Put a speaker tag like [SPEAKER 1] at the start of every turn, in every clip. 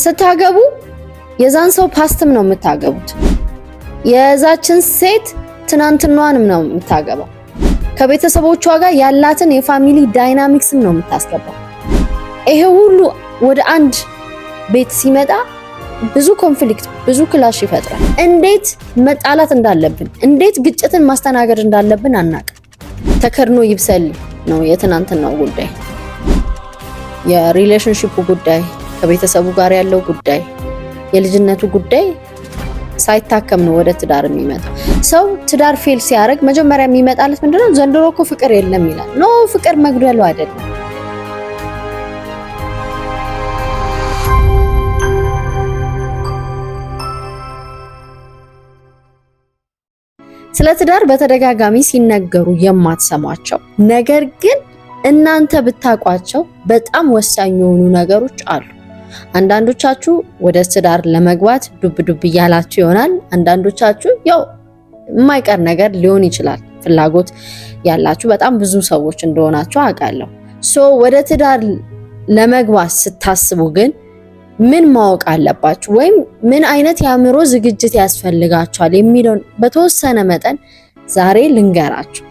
[SPEAKER 1] ስታገቡ የዛን ሰው past ም ነው የምታገቡት። የዛችን ሴት ትናንትናዋንም ነው የምታገባው። ከቤተሰቦቿ ጋር ያላትን የ family dynamics ም ነው የምታስገባው። ይሄ ሁሉ ወደ አንድ ቤት ሲመጣ ብዙ conflict፣ ብዙ clash ይፈጥራል። እንዴት መጣላት እንዳለብን፣ እንዴት ግጭትን ማስተናገድ እንዳለብን አናቅም። ተከድኖ ይብሰል ነው የትናንትናው ጉዳይ፣ የ relationship ኡ ጉዳይ፣ ከቤተሰቡ ጋር ያለው ጉዳይ፣ የልጅነቱ ጉዳይ ሳይታከም ነው ወደ ትዳር የሚመጣው። ሰው ትዳር fail ሲያደርግ መጀመሪያ የሚመጣለት ምንድነው? ዘንድሮ እኮ ፍቅር የለም ይላል። No፣ ፍቅር መጉደሉ አይደለም። ስለ ትዳር በተደጋጋሚ ሲነገሩ የማትሰሟቸው ነገር ግን እናንተ ብታውቋቸው በጣም ወሳኝ የሆኑ ነገሮች አሉ። አንዳንዶቻችሁ ወደ ትዳር ለመግባት ዱብ ዱብ እያላችሁ ይሆናል። አንዳንዶቻችሁ ያው የማይቀር ነገር ሊሆን ይችላል። ፍላጎት ያላችሁ በጣም ብዙ ሰዎች እንደሆናችሁ አውቃለሁ። So ወደ ትዳር ለመግባት ስታስቡ ግን ምን ማወቅ አለባችሁ ወይም ምን አይነት የአእምሮ ዝግጅት ያስፈልጋችኋል የሚለውን በተወሰነ መጠን ዛሬ ልንገራችሁ።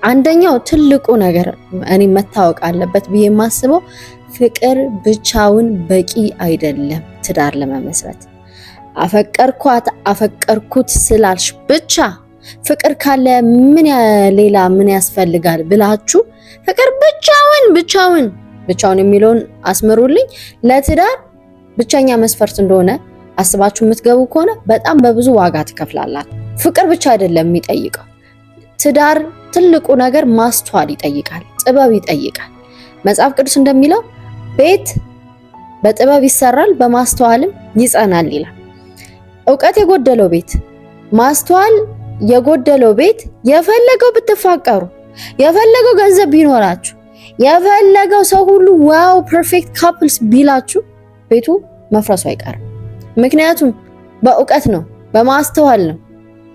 [SPEAKER 1] አንደኛው ትልቁ ነገር እኔ መታወቅ አለበት ብዬ የማስበው ፍቅር ብቻውን በቂ አይደለም ትዳር ለመመስረት። አፈቀርኳት አፈቀርኩት ስላልሽ ብቻ፣ ፍቅር ካለ ምን ሌላ ምን ያስፈልጋል ብላችሁ ፍቅር ብቻውን ብቻውን ብቻውን የሚለውን አስምሩልኝ፣ ለትዳር ብቸኛ መስፈርት እንደሆነ አስባችሁ የምትገቡ ከሆነ በጣም በብዙ ዋጋ ትከፍላላችሁ። ፍቅር ብቻ አይደለም የሚጠይቀው። ትዳር ትልቁ ነገር ማስተዋል ይጠይቃል፣ ጥበብ ይጠይቃል። መጽሐፍ ቅዱስ እንደሚለው ቤት በጥበብ ይሰራል በማስተዋልም ይጸናል ይላል። እውቀት የጎደለው ቤት፣ ማስተዋል የጎደለው ቤት የፈለገው ብትፋቀሩ፣ የፈለገው ገንዘብ ቢኖራችሁ፣ የፈለገው ሰው ሁሉ wow perfect couples ቢላችሁ ቤቱ መፍረሱ አይቀርም። ምክንያቱም በእውቀት ነው፣ በማስተዋል ነው።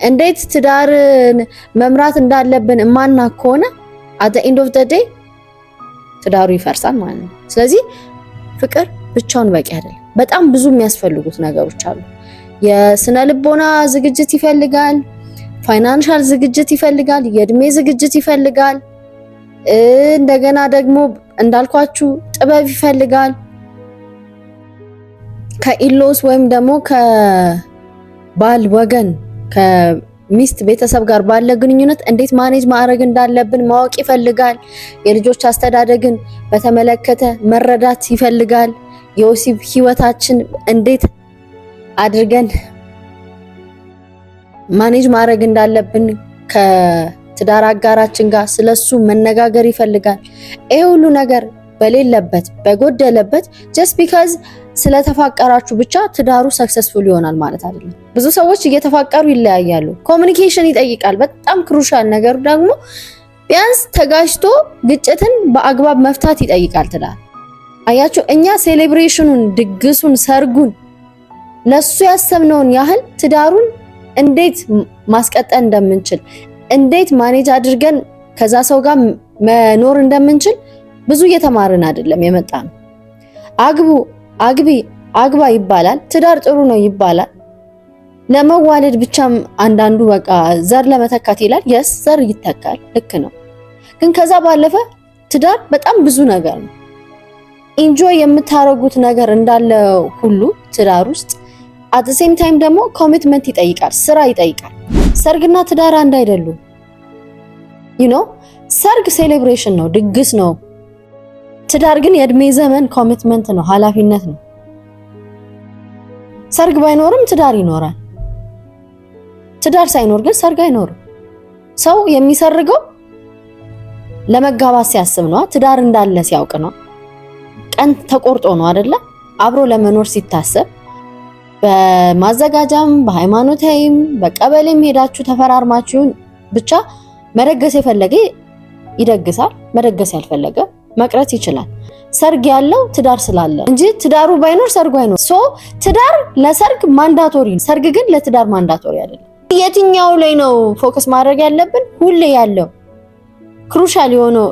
[SPEAKER 1] እንዴት ትዳርን መምራት እንዳለብን እማናቅ ከሆነ at the end of the day ትዳሩ ይፈርሳል ማለት ነው። ስለዚህ ፍቅር ብቻውን በቂ አይደለም። በጣም ብዙ የሚያስፈልጉት ነገሮች አሉ። የስነ ልቦና ዝግጅት ይፈልጋል። Financial ዝግጅት ይፈልጋል። የእድሜ ዝግጅት ይፈልጋል። እንደገና ደግሞ እንዳልኳችሁ ጥበብ ይፈልጋል። ከ in-laws ወይም ደግሞ ከባል ወገን ከሚስት ቤተሰብ ጋር ባለ ግንኙነት እንዴት manage ማድረግ እንዳለብን ማወቅ ይፈልጋል። የልጆች አስተዳደግን በተመለከተ መረዳት ይፈልጋል። የወሲብ ህይወታችን እንዴት አድርገን manage ማድረግ እንዳለብን ከትዳር አጋራችን ጋር ስለሱ መነጋገር ይፈልጋል። ይሄ ሁሉ ነገር በሌለበት፣ በጎደለበት just because ስለተፋቀራችሁ ብቻ ትዳሩ successful ይሆናል ማለት አይደለም። ብዙ ሰዎች እየተፋቀሩ ይለያያሉ። Communication ይጠይቃል። በጣም crucial ነገሩ ደግሞ ቢያንስ ተጋጭቶ ግጭትን በአግባብ መፍታት ይጠይቃል ትዳር። አያችሁ፣ እኛ celebration ኑን፣ ድግሱን፣ ሰርጉን ለሱ ያሰብነውን ያህል ትዳሩን እንዴት ማስቀጠል እንደምንችል፣ እንዴት manage አድርገን ከዛ ሰው ጋር መኖር እንደምንችል ብዙ እየተማርን አይደለም የመጣነው። አግቡ፣ አግቢ፣ አግባ ይባላል። ትዳር ጥሩ ነው ይባላል። ለመዋለድ ብቻም አንዳንዱ በቃ ዘር ለመተካት ይላል። Yes፣ ዘር ይተካል፣ ልክ ነው። ግን ከዛ ባለፈ ትዳር በጣም ብዙ ነገር ነው። Enjoy የምታረጉት ነገር እንዳለ ሁሉ ትዳር ውስጥ at the same time ደግሞ commitment ይጠይቃል፣ ስራ ይጠይቃል። ሰርግና ትዳር አንድ አይደሉም። ሰርግ celebration ነው፣ ድግስ ነው። ትዳር ግን የእድሜ ዘመን commitment ነው፣ ኃላፊነት ነው። ሰርግ ባይኖርም ትዳር ይኖራል። ትዳር ሳይኖር ግን ሰርግ አይኖርም። ሰው የሚሰርገው ለመጋባት ሲያስብ ነው። ትዳር እንዳለ ሲያውቅ ነው። ቀን ተቆርጦ ነው አይደለ? አብሮ ለመኖር ሲታሰብ በማዘጋጃም በሃይማኖታዊም በቀበሌም ሄዳችሁ ተፈራርማችሁ ብቻ መደገስ የፈለገ ይደግሳል፣ መደገስ ያልፈለገ መቅረት ይችላል። ሰርግ ያለው ትዳር ስላለ እንጂ ትዳሩ ባይኖር ሰርጉ አይኖር። So ትዳር ለሰርግ mandatory፣ ሰርግ ግን ለትዳር mandatory አይደለም። የትኛው ላይ ነው focus ማድረግ ያለብን? ሁሌ ያለው crucial የሆነው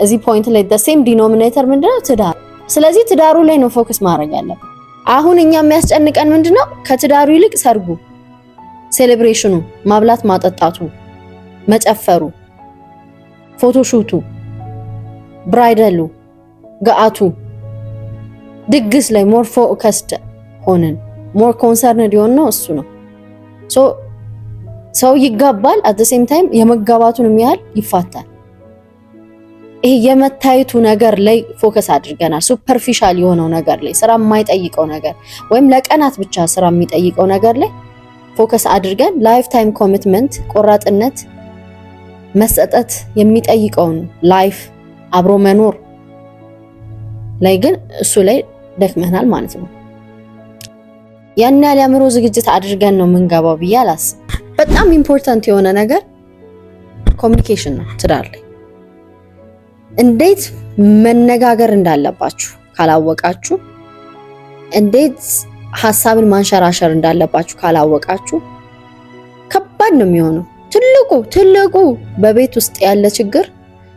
[SPEAKER 1] እዚህ point ላይ same denominator ምንድነው? ትዳር። ስለዚህ ትዳሩ ላይ ነው focus ማድረግ ያለብን። አሁን እኛ የሚያስጨንቀን ምንድነው? ከትዳሩ ይልቅ ሰርጉ፣ celebration ኑ፣ ማብላት ማጠጣቱ፣ መጨፈሩ፣ photoshoot ኡ፣ bridal ኡ፣ ገአቱ፣ ድግስ ላይ more focused ሆንን። More concerned የሆነው እሱ ነው። So ሰው ይጋባል፣ at same time የመጋባቱንም ያህል ይፋታል። ይሄ የመታየቱ ነገር ላይ focus አድርገናል። Superficial የሆነው ነገር ላይ፣ ስራ የማይጠይቀው ነገር ወይም ለቀናት ብቻ ስራ የሚጠይቀው ነገር ላይ focus አድርገን lifetime commitment፣ ቆራጥነት፣ መሰጠት የሚጠይቀውን life አብሮ መኖር ላይ ግን እሱ ላይ ደክመናል ማለት ነው። ያን ያህል የአእምሮ ዝግጅት አድርገን ነው የምንገባው ብዬ አላስብም። በጣም important የሆነ ነገር communication ነው። ትዳር ላይ እንዴት መነጋገር እንዳለባችሁ ካላወቃችሁ፣ እንዴት ሀሳብን ማንሸራሸር እንዳለባችሁ ካላወቃችሁ ከባድ ነው የሚሆነው። ትልቁ ትልቁ በቤት ውስጥ ያለ ችግር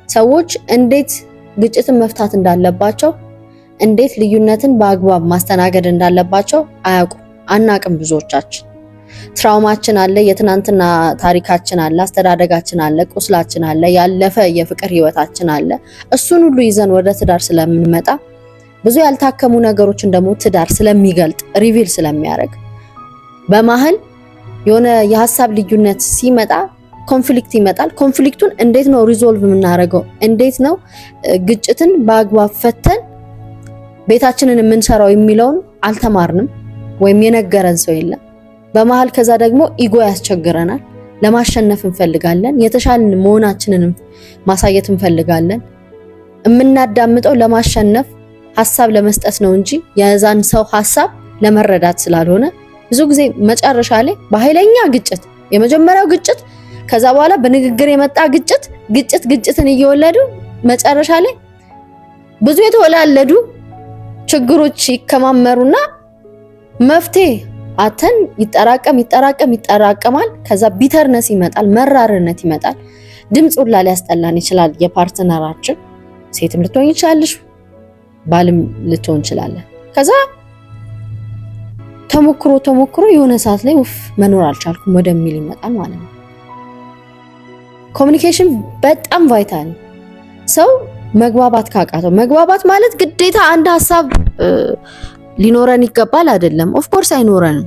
[SPEAKER 1] ሰዎች እንዴት ግጭትን መፍታት እንዳለባቸው፣ እንዴት ልዩነትን በአግባብ ማስተናገድ እንዳለባቸው አያውቁም፣ አናቅም። ብዙዎቻችን trauma ችን አለ፣ የትናንትና ታሪካችን አለ፣ አስተዳደጋችን አለ፣ ቁስላችን አለ፣ ያለፈ የፍቅር ህይወታችን አለ። እሱን ሁሉ ይዘን ወደ ትዳር ስለምንመጣ፣ ብዙ ያልታከሙ ነገሮችን ደግሞ ትዳር ስለሚገልጥ፣ reveal ስለሚያደርግ፣ በመሀል የሆነ የሀሳብ ልዩነት ሲመጣ conflict ይመጣል። Conflict ኡን እንዴት ነው resolve የምናደርገው? እንዴት ነው ግጭትን በአግባብ ፈተን ቤታችንን የምንሰራው የሚለውን አልተማርንም፣ ወይም የነገረን ሰው የለም። በመሀል ከዛ ደግሞ ego ያስቸግረናል። ለማሸነፍ እንፈልጋለን። የተሻልን መሆናችንን ማሳየት እንፈልጋለን። የምናዳምጠው ለማሸነፍ፣ ሀሳብ ለመስጠት ነው እንጂ የዛን ሰው ሀሳብ ለመረዳት ስላልሆነ ብዙ ጊዜ መጨረሻ ላይ በኃይለኛ ግጭት፣ የመጀመሪያው ግጭት፣ ከዛ በኋላ በንግግር የመጣ ግጭት፣ ግጭት ግጭትን እየወለዱ መጨረሻ ላይ ብዙ የተወላለዱ ችግሮች ይከማመሩና መፍትሄ አተን ይጠራቀም ይጠራቀም ይጠራቀማል። ከዛ bitterness ይመጣል፣ መራርነት ይመጣል። ድምፅ ሁላ ሊያስጠላን ይችላል። የ partner ኣችን፣ ሴትም ልትሆን ይችላለሽ፣ ባልም ልትሆን ይችላለን። ከዛ ተሞክሮ ተሞክሮ የሆነ ሰዓት ላይ ውፍ መኖር አልቻልኩም ወደሚል ይመጣል ማለት ነው። Communication በጣም vital። ሰው መግባባት ካቃተው፣ መግባባት ማለት ግዴታ አንድ ሀሳብ ሊኖረን ይገባል አይደለም። Of course አይኖረንም።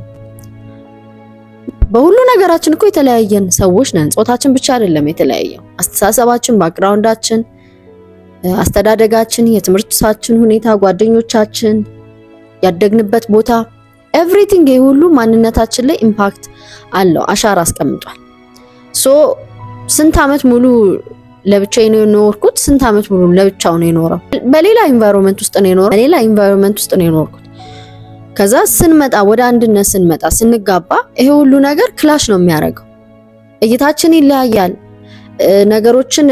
[SPEAKER 1] በሁሉ ነገራችን እኮ የተለያየን ሰዎች ነን። ጾታችን ብቻ አይደለም የተለያየው። አስተሳሰባችን፣ background ኣችን፣ አስተዳደጋችን፣ የትምህርታችን ሁኔታ፣ ጓደኞቻችን፣ ያደግንበት ቦታ፣ everything፣ ይህ ሁሉ ማንነታችን ላይ impact አለው፣ አሻራ አስቀምጧል። So ስንት ዓመት ሙሉ ለብቻዬ ነው የኖርኩት። ስንት ዓመት ሙሉ ለብቻው ነው የኖረው። በሌላ environment ውስጥ ነው የኖረው። በሌላ environment ውስጥ ነው የኖርኩት። ከዛ ስንመጣ፣ ወደ አንድነት ስንመጣ፣ ስንጋባ ይሄ ሁሉ ነገር clash ነው የሚያደርገው። እይታችን ይለያያል። ነገሮችን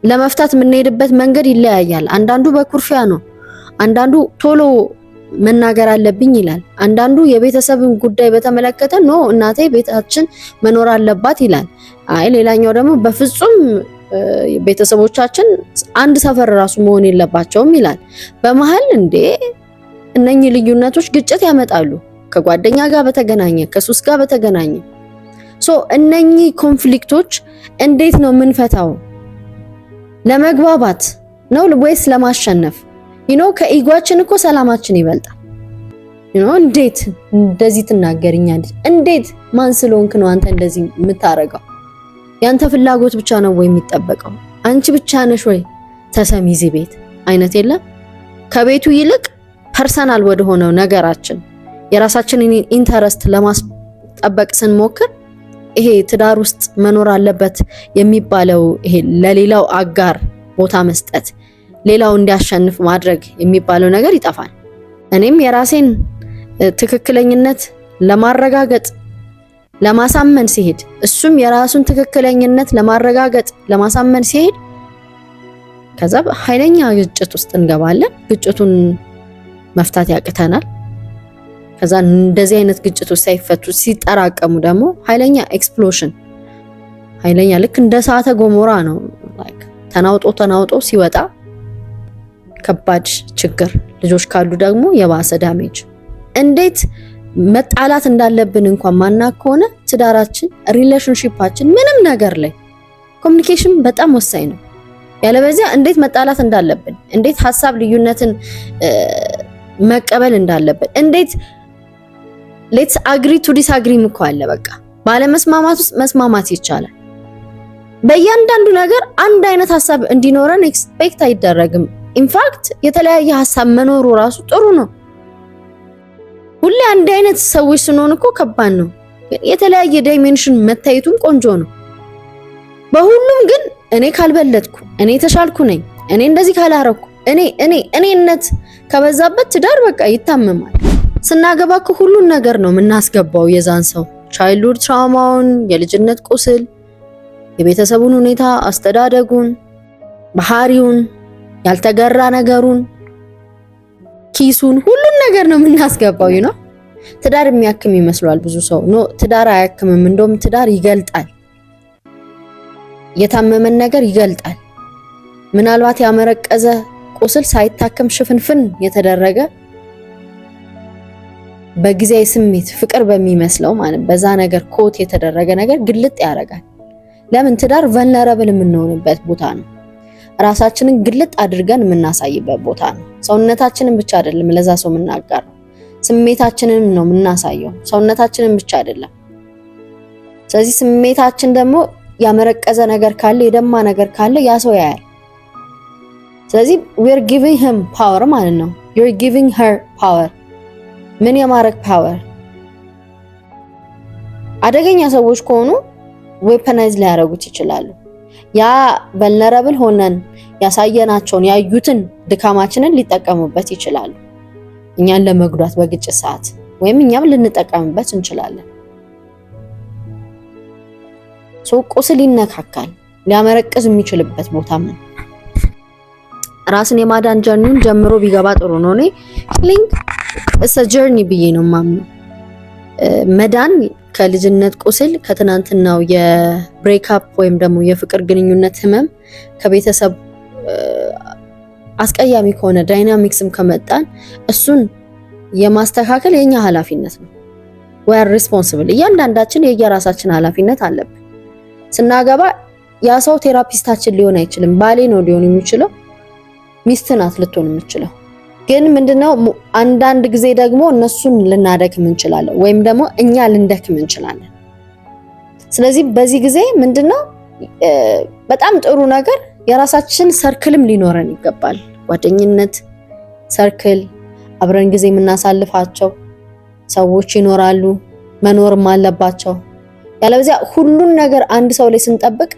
[SPEAKER 1] ለመፍታት የምንሄድበት መንገድ ይለያያል። አንዳንዱ በኩርፊያ ነው። አንዳንዱ ቶሎ መናገር አለብኝ ይላል። አንዳንዱ የቤተሰብን ጉዳይ በተመለከተ no፣ እናቴ ቤታችን መኖር አለባት ይላል። አይ፣ ሌላኛው ደግሞ በፍጹም ቤተሰቦቻችን አንድ ሰፈር ራሱ መሆን የለባቸውም ይላል። በመሀል እንዴ እነኚህ ልዩነቶች ግጭት ያመጣሉ። ከጓደኛ ጋር በተገናኘ፣ ከሱስ ጋር በተገናኘ። So እነኚህ conflict ኦች እንዴት ነው የምንፈታው? ለመግባባት ነው ወይስ ለማሸነፍ? ከ ego ኣችን እኮ ሰላማችን ይበልጣል። እንዴት እንደዚህ ትናገርኛለች? እንዴት፣ ማን ስለሆንክ ነው አንተ እንደዚህ የምታረገው? ያንተ ፍላጎት ብቻ ነው ወይ የሚጠበቀው? አንቺ ብቻ ነሽ ወይ ተሰሚ እዚህ ቤት አይነት የለም። ከቤቱ ይልቅ personal ወደ ሆነው ነገራችን የራሳችንን interest ለማስጠበቅ ስንሞክር ይሄ ትዳር ውስጥ መኖር አለበት የሚባለው፣ ይሄ ለሌላው አጋር ቦታ መስጠት፣ ሌላው እንዲያሸንፍ ማድረግ የሚባለው ነገር ይጠፋል። እኔም የራሴን ትክክለኝነት ለማረጋገጥ፣ ለማሳመን ሲሄድ፣ እሱም የራሱን ትክክለኝነት ለማረጋገጥ፣ ለማሳመን ሲሄድ ከዛ ኃይለኛ ግጭት ውስጥ እንገባለን። ግጭቱን መፍታት ያቅተናል። ከዛ እንደዚህ አይነት ግጭቶች ሳይፈቱ ሲጠራቀሙ ደግሞ ኃይለኛ explosion፣ ኃይለኛ ልክ እንደ እሳተ ገሞራ ነው፣ like ተናውጦ ተናውጦ ሲወጣ ከባድ ችግር ልጆች ካሉ ደግሞ የባሰ damage። እንዴት መጣላት እንዳለብን እንኳን ማናቅ ከሆነ ትዳራችን፣ relationship ኣችን፣ ምንም ነገር ላይ communication በጣም ወሳኝ ነው። ያለበዚያ እንዴት መጣላት እንዳለብን፣ እንዴት ሀሳብ ልዩነትን መቀበል እንዳለብን፣ እንዴት let's agree to disagree ም እኮ አለ። በቃ ባለመስማማት ውስጥ መስማማት ይቻላል። በእያንዳንዱ ነገር አንድ አይነት ሀሳብ እንዲኖረን expect አይደረግም። In fact የተለያየ ሀሳብ መኖሩ ራሱ ጥሩ ነው። ሁሌ አንድ አይነት ሰዎች ስንሆን እኮ ከባድ ነው። የተለያየ dimension መታየቱም ቆንጆ ነው። በሁሉም ግን እኔ ካልበለጥኩ፣ እኔ የተሻልኩ ነኝ፣ እኔ እንደዚህ ካላረኩ፣ እኔ እኔ እኔነት ከበዛበት ትዳር በቃ ይታመማል። ስናገባ እኮ ሁሉን ነገር ነው የምናስገባው። የዛን ሰው childhood trauma ውን፣ የልጅነት ቁስል፣ የቤተሰቡን ሁኔታ፣ አስተዳደጉን፣ ባህሪውን፣ ያልተገራ ነገሩን፣ ኪሱን፣ ሁሉን ነገር ነው የምናስገባው። ትዳር የሚያክም ይመስለዋል ብዙ ሰው። No፣ ትዳር አያክምም። እንደውም ትዳር ይገልጣል። የታመመን ነገር ይገልጣል። ምናልባት ያመረቀዘ ቁስል ሳይታከም ሽፍንፍን የተደረገ በጊዜያዊ ስሜት ፍቅር በሚመስለው ማለት በዛ ነገር ኮት የተደረገ ነገር ግልጥ ያደርጋል። ለምን? ትዳር vulnerable የምንሆንበት ቦታ ነው። ራሳችንን ግልጥ አድርገን የምናሳይበት ቦታ ነው። ሰውነታችንን ብቻ አይደለም ለዛ ሰው የምናጋራው፣ ስሜታችንን ነው የምናሳየው። ሰውነታችንን ብቻ አይደለም። ስለዚህ ስሜታችን ደግሞ ያመረቀዘ ነገር ካለ፣ የደማ ነገር ካለ ያ ሰው ያያል። ስለዚህ we're giving him power ማለት ነው። You're giving her power። ምን የማድረግ power? አደገኛ ሰዎች ከሆኑ weaponize ሊያደርጉት ይችላሉ። ያ vulnerable ሆነን ያሳየናቸውን፣ ያዩትን ድካማችንን ሊጠቀሙበት ይችላሉ እኛን ለመጉዳት በግጭት ሰዓት፣ ወይም እኛም ልንጠቀምበት እንችላለን። So ቁስል ይነካካል። ሊያመረቅዝ የሚችልበት ቦታ ምን ራስን የማዳን journey ውን ጀምሮ ቢገባ ጥሩ ነው። እኔ healing is a journey ብዬ ነው የማምነው። መዳን ከልጅነት ቁስል፣ ከትናንትናው የ breakup ወይም ደግሞ የፍቅር ግንኙነት ህመም፣ ከቤተሰብ አስቀያሚ ከሆነ dynamics ም ከመጣን እሱን የማስተካከል የኛ ኃላፊነት ነው። We're responsible። እያንዳንዳችን የየራሳችን ኃላፊነት አለብን። ስናገባ ያ ሰው therapist ኣችን ሊሆን አይችልም። ባሌ ነው ሊሆን የሚችለው፣ ሚስት ናት ልትሆን የምትችለው። ግን ምንድነው፣ አንዳንድ ጊዜ ደግሞ እነሱን ልናደክም እንችላለን፣ ወይም ደግሞ እኛ ልንደክም እንችላለን። ስለዚህ በዚህ ጊዜ ምንድነው በጣም ጥሩ ነገር፣ የራሳችን circle ም ሊኖረን ይገባል። ጓደኝነት circle፣ አብረን ጊዜ የምናሳልፋቸው ሰዎች ይኖራሉ፣ መኖርም አለባቸው። ያለበዚያ ሁሉን ነገር አንድ ሰው ላይ ስንጠብቅ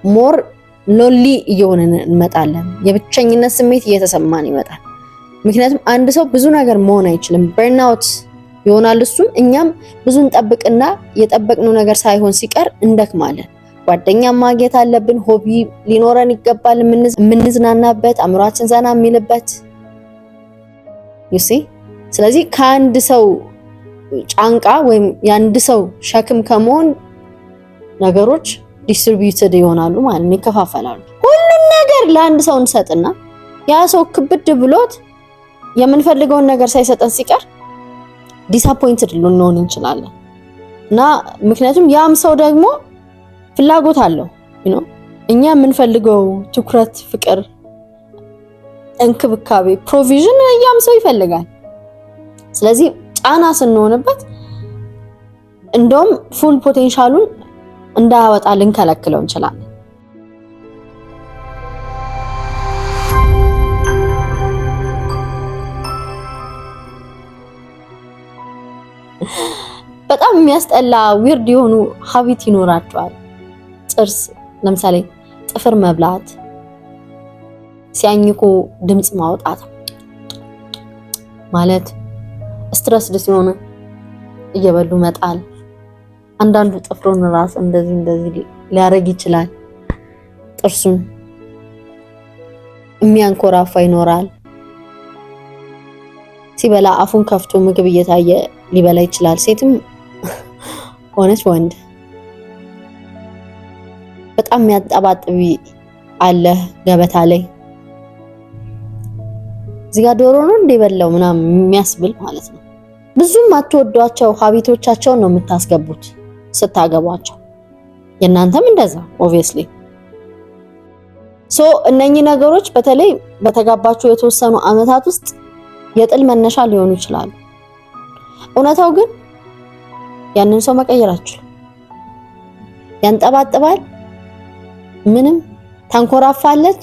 [SPEAKER 1] more lonely እየሆንን እንመጣለን። የብቸኝነት ስሜት እየተሰማን ይመጣል። ምክንያቱም አንድ ሰው ብዙ ነገር መሆን አይችልም። Burnout ይሆናል እሱም። እኛም ብዙ እንጠብቅና የጠበቅነው ነገር ሳይሆን ሲቀር እንደክማለን። ጓደኛ ማግኘት አለብን። Hobby ሊኖረን ይገባል። የምንዝናናበት፣ አእምሯችን ዘና የሚልበት፣ you see። ስለዚህ ከአንድ ሰው ጫንቃ ወይም የአንድ ሰው ሸክም ከመሆን ነገሮች distributed ይሆናሉ ማለት ነው፣ ይከፋፈላሉ። ሁሉን ነገር ለአንድ ሰው እንሰጥና ያ ሰው ክብድ ብሎት የምንፈልገውን ነገር ሳይሰጠን ሲቀር disappointed ልንሆን እንችላለን። እና ምክንያቱም ያም ሰው ደግሞ ፍላጎት አለው። እኛ የምንፈልገው ትኩረት፣ ፍቅር፣ እንክብካቤ፣ provision ያም ሰው ይፈልጋል። ስለዚህ ጫና ስንሆንበት እንደውም full potential ኡን እንዳያወጣ ልንከለክለው እንችላለን። በጣም የሚያስጠላ weird የሆኑ habit ይኖራቸዋል። ጥርስ ለምሳሌ ጥፍር መብላት፣ ሲያኝኩ ድምፅ ማውጣት ማለት፣ stressed ሲሆኑ እየበሉ መጣል። አንዳንዱ ጥፍሩን ራሱ እንደዚህ እንደዚህ ሊያደርግ ይችላል። ጥርሱን የሚያንኮራፋ ይኖራል። ሲበላ አፉን ከፍቶ ምግብ እየታየ ሊበላ ይችላል። ሴትም ሆነች ወንድ በጣም የሚያጠባጥብ አለ ገበታ ላይ። እዚህ ጋር ዶሮ ነው እንደ በላው ምናምን የሚያስብል ማለት ነው። ብዙም አትወዷቸው habit ኦቻቸውን ነው የምታስገቡት ስታገቧቸው። የእናንተም እንደዛ obviously። So እነኚህ ነገሮች በተለይ በተጋባችሁ የተወሰኑ አመታት ውስጥ የጥል መነሻ ሊሆኑ ይችላሉ። እውነታው ግን ያንን ሰው መቀየር አትችሉም። ያንጠባጥባል፣ ምንም ታንኮራፋለች።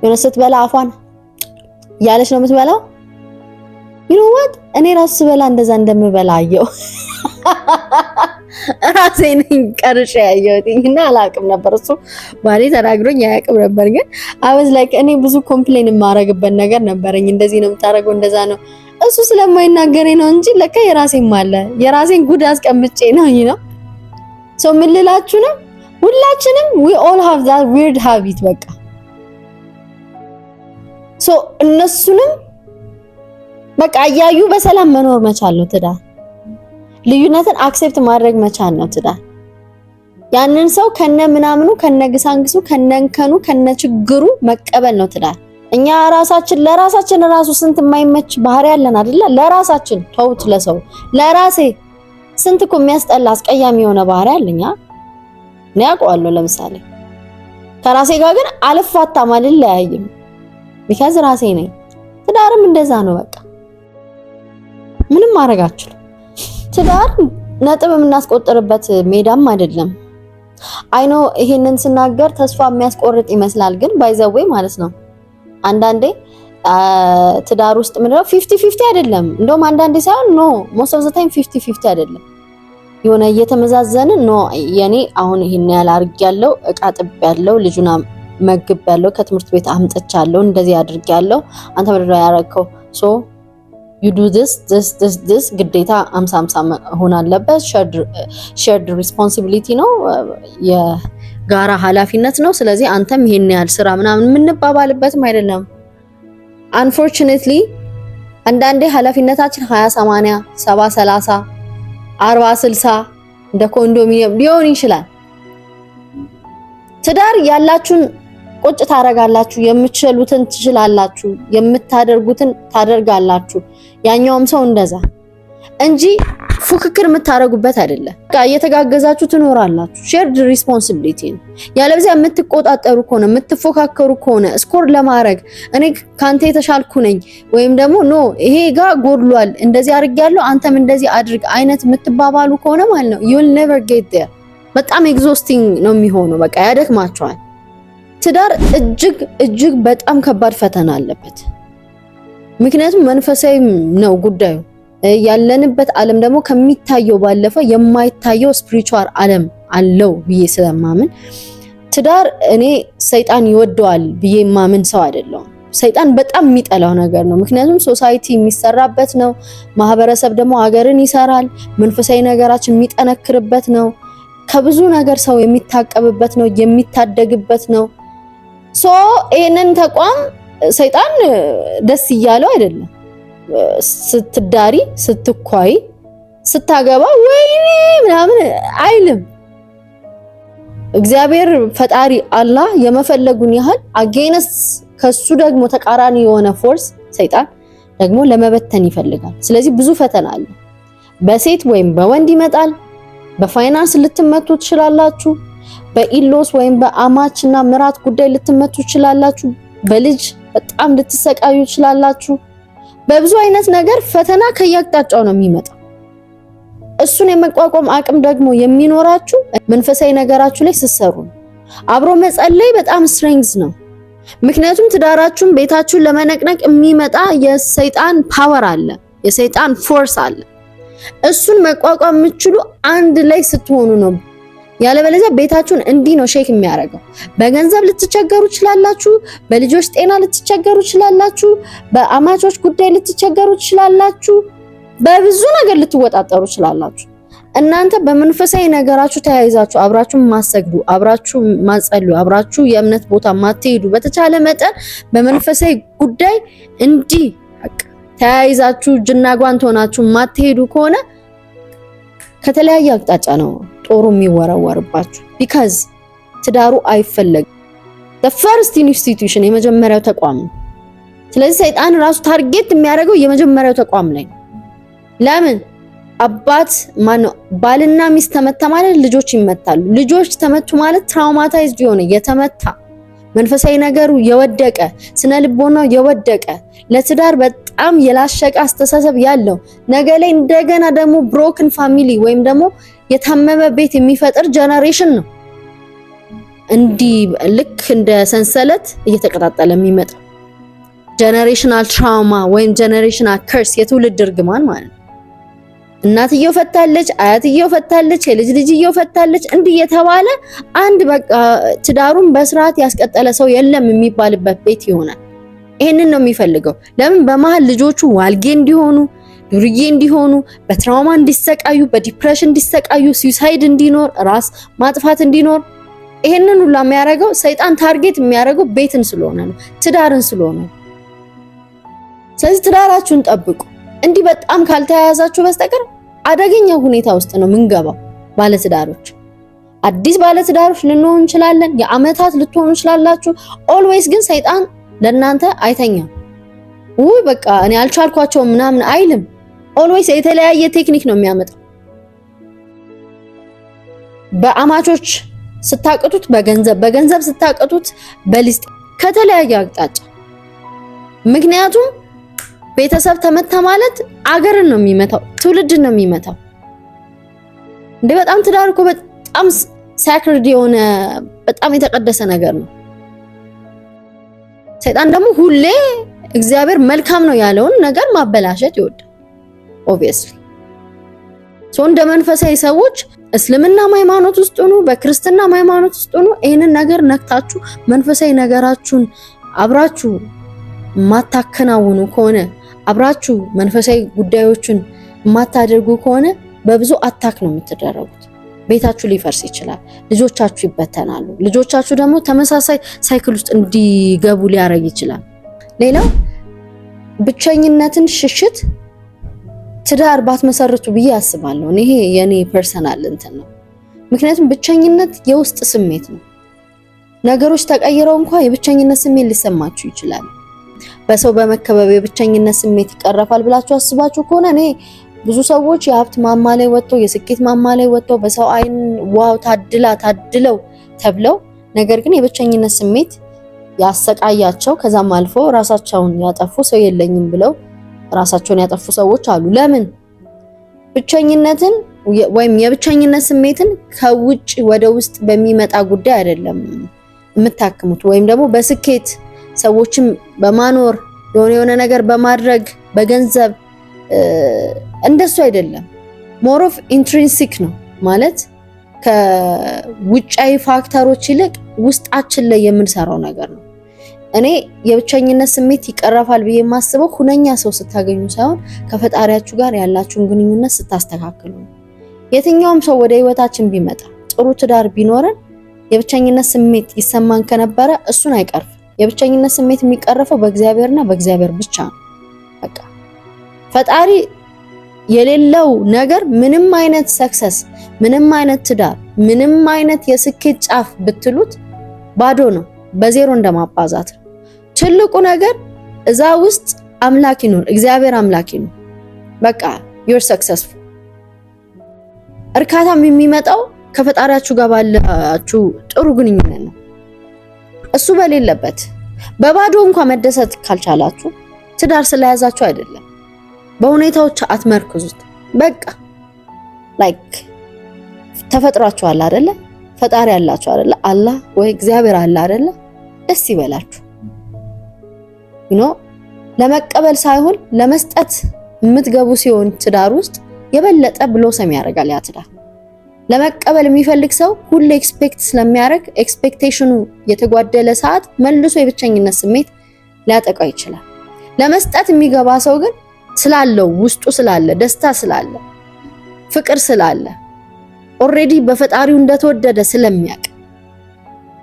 [SPEAKER 1] የሆነ ስትበላ አፏን እያለች ነው የምትበላው። You know what፣ እኔ ራሱ ስበላ እንደዛ እንደምበላ አየው። ራሴ ነኝ ቀርጬ ያየሁት እና አላውቅም ነበር። እሱ ባሌ ተናግሮኝ አያውቅም ነበር። ግን I was like እኔ ብዙ complain የማረግበት ነገር ነበረኝ። እንደዚህ ነው የምታደርገው፣ እንደዛ ነው። እሱ ስለማይናገረኝ ነው እንጂ ለካ የራሴም አለ። የራሴን ጉድ አስቀምጬ ነው። So ምን ልላችሁ ነው? ሁላችንም we all have that weird habit በቃ። So እነሱንም በቃ እያዩ በሰላም መኖር መቻል ነው ትዳር። ልዩነትን accept ማድረግ መቻል ነው ትዳር። ያንን ሰው ከነ ምናምኑ፣ ከነ ግሳንግሱ፣ ከነ እንከኑ፣ ከነ ችግሩ መቀበል ነው ትዳር። እኛ ራሳችን ለራሳችን ራሱ ስንት የማይመች ባህሪ ያለን አይደለ? ለራሳችን ተውት፣ ለሰው ለራሴ ስንት እኮ የሚያስጠላ አስቀያሚ የሆነ ባህሪ አለኛ። እኔ አውቀዋለሁ። ለምሳሌ ከራሴ ጋር ግን አልፋታም፣ አልለያይም። Because ራሴ ነኝ። ትዳርም እንደዛ ነው። በቃ ምንም ማድረግ አትችልም። ትዳር ነጥብ የምናስቆጥርበት ሜዳም አይደለም። I know ይሄንን ስናገር ተስፋ የሚያስቆርጥ ይመስላል፣ ግን by the way ማለት ነው አንዳንዴ ትዳር ውስጥ ምንድነው 50-50 አይደለም። እንደውም አንዳንዴ ሳይሆን no፣ most of the time 50-50 አይደለም። የሆነ እየተመዛዘን no፣ የኔ አሁን ይሄን ያህል አድርጌያለሁ፣ እቃ አጥቤያለሁ፣ ልጁን መግቤያለሁ፣ ከትምህርት ቤት አምጥቻለሁ፣ እንደዚህ አድርጌያለሁ፣ አንተ ምንድን ነው ያደረግከው? So you do this, this, this, this። ግዴታ 50-50 መሆን አለበት። Shared responsibility ነው፣ የጋራ ኃላፊነት ነው። ስለዚህ አንተም ይሄን ያህል ስራ ምናምን የምንባባልበትም አይደለም። Unfortunately አንዳንዴ ኃላፊነታችን 20-80፣ 70-30፣ 40-60 እንደ ኮንዶሚኒየም ሊሆን ይችላል። ትዳር ያላችሁን ቁጭ ታረጋላችሁ፣ የምትችሉትን ትችላላችሁ፣ የምታደርጉትን ታደርጋላችሁ። ያኛውም ሰው እንደዛ እንጂ ፉክክር የምታደርጉበት አይደለም። በቃ እየተጋገዛችሁ ትኖራላችሁ። Shared responsibility ነው። ያለበለዚያ የምትቆጣጠሩ ከሆነ፣ የምትፎካከሩ ከሆነ፣ score ለማድረግ እኔ ካንተ የተሻልኩ ነኝ ወይም ደግሞ no ይሄ ጋ ጎድሏል፣ እንደዚህ አድርጌያለሁ፣ አንተም እንደዚህ አድርግ አይነት የምትባባሉ ከሆነ ማለት ነው you'll never get there። በጣም exhausting ነው የሚሆነው። በቃ ያደክማችኋል። ትዳር እጅግ እጅግ በጣም ከባድ ፈተና አለበት። ምክንያቱም መንፈሳዊ ነው ጉዳዩ። ያለንበት ዓለም ደግሞ ከሚታየው ባለፈ የማይታየው spiritual ዓለም አለው ብዬ ስለማምን ትዳር እኔ ሰይጣን ይወደዋል ብዬ የማምን ሰው አይደለሁም። ሰይጣን በጣም የሚጠላው ነገር ነው። ምክንያቱም society የሚሰራበት ነው። ማህበረሰብ ደግሞ ሀገርን ይሰራል። መንፈሳዊ ነገራችን የሚጠነክርበት ነው። ከብዙ ነገር ሰው የሚታቀብበት ነው፣ የሚታደግበት ነው። So ይህንን ተቋም ሰይጣን ደስ እያለው አይደለም። ስትዳሪ፣ ስትኳይ፣ ስታገባ ወይኔ ምናምን አይልም። እግዚአብሔር ፈጣሪ አላህ የመፈለጉን ያህል against ከሱ ደግሞ ተቃራኒ የሆነ force ሰይጣን ደግሞ ለመበተን ይፈልጋል። ስለዚህ ብዙ ፈተና አለ። በሴት ወይም በወንድ ይመጣል። በፋይናንስ ልትመቱ ትችላላችሁ። በ in-laws ወይም በአማች እና ምራት ጉዳይ ልትመቱ ትችላላችሁ። በልጅ በጣም ልትሰቃዩ ትችላላችሁ። በብዙ አይነት ነገር ፈተና ከየአቅጣጫው ነው የሚመጣው። እሱን የመቋቋም አቅም ደግሞ የሚኖራችሁ መንፈሳዊ ነገራችሁ ላይ ስትሰሩ ነው። አብሮ መጸለይ በጣም strength ነው። ምክንያቱም ትዳራችሁን ቤታችሁን ለመነቅነቅ የሚመጣ የሰይጣን power አለ፣ የሰይጣን force አለ። እሱን መቋቋም የምትችሉ አንድ ላይ ስትሆኑ ነው። ያለበለዚያ ቤታችሁን እንዲህ ነው shake የሚያደርገው። በገንዘብ ልትቸገሩ ትችላላችሁ። በልጆች ጤና ልትቸገሩ ትችላላችሁ። በአማቾች ጉዳይ ልትቸገሩ ትችላላችሁ። በብዙ ነገር ልትወጣጠሩ ትችላላችሁ። እናንተ በመንፈሳዊ ነገራችሁ ተያይዛችሁ አብራችሁ ማትሰግዱ፣ አብራችሁ ማትጸልዩ፣ አብራችሁ የእምነት ቦታ ማትሄዱ፣ በተቻለ መጠን በመንፈሳዊ ጉዳይ እንዲህ ተያይዛችሁ እጅና ጓንት ሆናችሁ ማትሄዱ ከሆነ ከተለያየ አቅጣጫ ነው ጦሩ የሚወረወርባችሁ። Because ትዳሩ አይፈለግም። First institution የመጀመሪያው ተቋም ነው። ስለዚህ ሰይጣን ራሱ target የሚያደርገው የመጀመሪያው ተቋም ላይ ነው። ለምን አባት ማነው ባልና ሚስት ተመታ ማለት ልጆች ይመታሉ። ልጆች ተመቱ ማለት traumatized የሆነ፣ የተመታ፣ መንፈሳዊ ነገሩ የወደቀ፣ ስነ ልቦናው የወደቀ፣ ለትዳር በጣም የላሸቀ አስተሳሰብ ያለው፣ ነገ ላይ እንደገና ደግሞ broken family ወይም ደግሞ የታመመ ቤት የሚፈጥር generation ነው። እንዲህ ልክ እንደ ሰንሰለት እየተቀጣጠለ የሚመጣው generational trauma ወይም generational curse፣ የትውልድ እርግማን ማለት ነው። እናትየው ፈታለች፣ አያትየው ፈታለች፣ የልጅ ልጅየው ፈታለች፣ እንዲህ የተባለ አንድ በቃ ትዳሩን በስርዓት ያስቀጠለ ሰው የለም የሚባልበት ቤት ይሆናል። ይሄንን ነው የሚፈልገው። ለምን በመሀል ልጆቹ ዋልጌ እንዲሆኑ፣ ዱርዬ እንዲሆኑ፣ በ trauma እንዲሰቃዩ፣ በ depression እንዲሰቃዩ፣ suicide እንዲኖር፣ ራስ ማጥፋት እንዲኖር፣ ይሄንን ሁላ የሚያደርገው ሰይጣን target የሚያደርገው ቤትን ስለሆነ ነው፣ ትዳርን ስለሆነ ነው። ስለዚህ ትዳራችሁን ጠብቁ። እንዲህ በጣም ካልተያያዛችሁ በስተቀር አደገኛ ሁኔታ ውስጥ ነው ምንገባው። ባለትዳሮች፣ አዲስ ባለትዳሮች ልንሆን እንችላለን፣ የአመታት ልትሆኑ እንችላላችሁ። Always ግን ሰይጣን ለእናንተ አይተኛም። ውይ በቃ እኔ አልቻልኳቸውም ምናምን አይልም። Always የተለያየ ቴክኒክ ነው የሚያመጣው። በአማቾች ስታቅቱት በገንዘብ፣ በገንዘብ ስታቅቱት በሊስት፣ ከተለያየ አቅጣጫ። ምክንያቱም ቤተሰብ ተመታ ማለት አገርን ነው የሚመታው፣ ትውልድን ነው የሚመታው። እንዴ በጣም ትዳር እኮ በጣም sacred የሆነ፣ በጣም የተቀደሰ ነገር ነው። ሰይጣን ደግሞ ሁሌ እግዚአብሔር መልካም ነው ያለውን ነገር ማበላሸት ይወዳል። Obviously so እንደ መንፈሳዊ ሰዎች እስልምና ሃይማኖት ውስጥ ሁኑ፣ በክርስትና ሃይማኖት ውስጥ ሁኑ፣ ይህንን ነገር ነክታችሁ መንፈሳዊ ነገራችሁን አብራችሁ ማታከናውኑ ከሆነ፣ አብራችሁ መንፈሳዊ ጉዳዮችን የማታደርጉ ከሆነ በብዙ attack ነው የምትደረጉት። ቤታችሁ ሊፈርስ ይችላል። ልጆቻችሁ ይበተናሉ። ልጆቻችሁ ደግሞ ተመሳሳይ cycle ውስጥ እንዲገቡ ሊያደርግ ይችላል። ሌላው ብቸኝነትን ሽሽት ትዳር ባትመሰርቱ ብዬ አስባለሁ። ይሄ የኔ personal እንትን ነው። ምክንያቱም ብቸኝነት የውስጥ ስሜት ነው። ነገሮች ተቀይረው እንኳ የብቸኝነት ስሜት ሊሰማችሁ ይችላል። በሰው በመከበብ የብቸኝነት ስሜት ይቀረፋል ብላችሁ አስባችሁ ከሆነ፣ እኔ ብዙ ሰዎች የሀብት ማማ ላይ ወጥተው፣ የስኬት ማማ ላይ ወጥተው፣ በሰው አይን wow ታድላ ታድለው ተብለው፣ ነገር ግን የብቸኝነት ስሜት ያሰቃያቸው፣ ከዛም አልፎ ራሳቸውን ያጠፉ፣ ሰው የለኝም ብለው ራሳቸውን ያጠፉ ሰዎች አሉ። ለምን? ብቸኝነትን ወይም የብቸኝነት ስሜትን ከውጭ ወደ ውስጥ በሚመጣ ጉዳይ አይደለም የምታክሙት፣ ወይም ደግሞ በስኬት ሰዎችን በማኖር፣ የሆነ የሆነ ነገር በማድረግ፣ በገንዘብ እንደሱ አይደለም። More of intrinsic ነው፣ ማለት ከውጫዊ factor ኦች ይልቅ ውስጣችን ላይ የምንሰራው ነገር ነው። እኔ የብቸኝነት ስሜት ይቀረፋል ብዬ የማስበው ሁነኛ ሰው ስታገኙ ሳይሆን ከፈጣሪያችሁ ጋር ያላችሁን ግንኙነት ስታስተካክሉ ነው። የትኛውም ሰው ወደ ህይወታችን ቢመጣ፣ ጥሩ ትዳር ቢኖረን፣ የብቸኝነት ስሜት ይሰማን ከነበረ እሱን አይቀርፍም። የብቸኝነት ስሜት የሚቀረፈው በእግዚአብሔርና በእግዚአብሔር ብቻ ነው። በቃ ፈጣሪ የሌለው ነገር ምንም አይነት success፣ ምንም አይነት ትዳር፣ ምንም አይነት የስኬት ጫፍ ብትሉት ባዶ ነው፣ በዜሮ እንደማባዛት ነው። ትልቁ ነገር እዛ ውስጥ አምላክ ይኑር፣ እግዚአብሔር አምላክ ይኑር። በቃ you're successful። እርካታም የሚመጣው ከፈጣሪያችሁ ጋር ባላችሁ ጥሩ ግንኙነት ነው። እሱ በሌለበት በባዶ እንኳን መደሰት ካልቻላችሁ ትዳር ስለያዛችሁ አይደለም። በሁኔታዎች አትመርክዙት። በቃ like ተፈጥሯችኋል አይደለ? ፈጣሪ አላችሁ አይደለ? አላህ ወይ እግዚአብሔር አለ አይደለ? ደስ ይበላችሁ። ለመቀበል ሳይሆን ለመስጠት የምትገቡ ሲሆን ትዳር ውስጥ የበለጠ blossom ያደርጋል ያ ትዳር። ለመቀበል የሚፈልግ ሰው ሁሌ expect ስለሚያደርግ expectation ኑ የተጓደለ ሰዓት መልሶ የብቸኝነት ስሜት ሊያጠቃው ይችላል። ለመስጠት የሚገባ ሰው ግን ስላለው፣ ውስጡ ስላለ፣ ደስታ ስላለ፣ ፍቅር ስላለ፣ already በፈጣሪው እንደተወደደ ስለሚያውቅ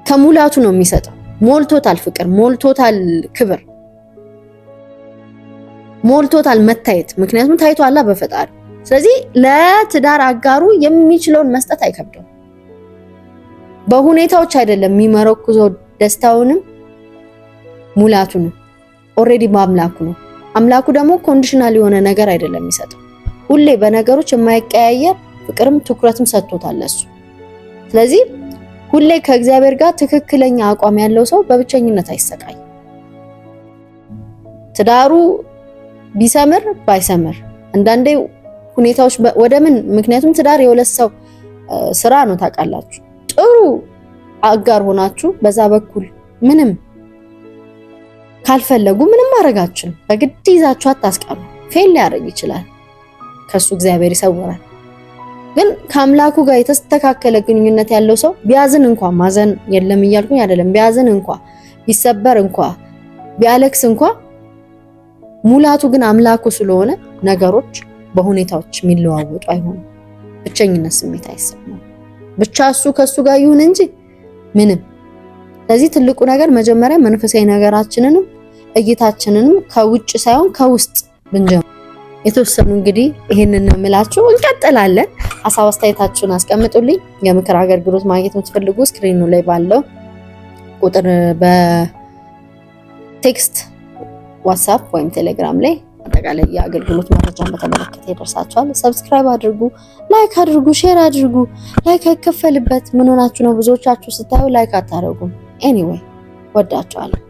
[SPEAKER 1] ከሙላቱ ነው የሚሰጠው። ሞልቶታል፣ ፍቅር ሞልቶታል፣ ክብር ሞልቶታል፣ መታየት፣ ምክንያቱም ታይቷላ በፈጣሪ። ስለዚህ ለትዳር አጋሩ የሚችለውን መስጠት አይከብደውም። በሁኔታዎች አይደለም የሚመረኩዘው ደስታውንም ሙላቱንም። Already በአምላኩ ነው። አምላኩ ደግሞ conditional የሆነ ነገር አይደለም የሚሰጠው። ሁሌ በነገሮች የማይቀያየር ፍቅርም ትኩረትም ሰጥቶታል ለሱ። ስለዚህ ሁሌ ከእግዚአብሔር ጋር ትክክለኛ አቋም ያለው ሰው በብቸኝነት አይሰቃይም። ትዳሩ ቢሰምር ባይሰምር አንዳንዴ ሁኔታዎች ወደ ምን፣ ምክንያቱም ትዳር የሁለት ሰው ስራ ነው ታውቃላችሁ። ጥሩ አጋር ሆናችሁ በዛ በኩል ምንም ካልፈለጉ ምንም ማድረጋችሁ በግድ ይዛችሁ አታስቀሩ። Fail ሊያደርግ ይችላል፣ ከሱ እግዚአብሔር ይሰውራል። ግን ከአምላኩ ጋር የተስተካከለ ግንኙነት ያለው ሰው ቢያዝን እንኳ፣ ማዘን የለም እያልኩኝ አይደለም፣ ቢያዝን እንኳ፣ ቢሰበር እንኳ፣ ቢያለክስ እንኳ ሙላቱ ግን አምላኩ ስለሆነ ነገሮች በሁኔታዎች የሚለዋወጡ አይሆኑም። ብቸኝነት ስሜት አይሰማም። ብቻ እሱ ከሱ ጋር ይሁን እንጂ ምንም። ስለዚህ ትልቁ ነገር መጀመሪያ መንፈሳዊ ነገራችንንም እይታችንንም ከውጭ ሳይሆን ከውስጥ ብንጀምር። የተወሰኑ እንግዲህ ይሄንን ነው የምላችሁ። እንቀጥላለን። ሀሳብ አስተያየታችሁን አስቀምጡልኝ። የምክር አገልግሎት ማግኘት የምትፈልጉ screen ኑ ላይ ባለው ቁጥር በ text WhatsApp ወይም ቴሌግራም ላይ አጠቃላይ የአገልግሎት መረጃን በተመለከተ ይደርሳችኋል። Subscribe አድርጉ፣ like አድርጉ፣ share አድርጉ። Like አይከፈልበት። ምን ሆናችሁ ነው? ብዙዎቻችሁ ስታዩ like አታደርጉም። Anyway ወዳችኋለሁ።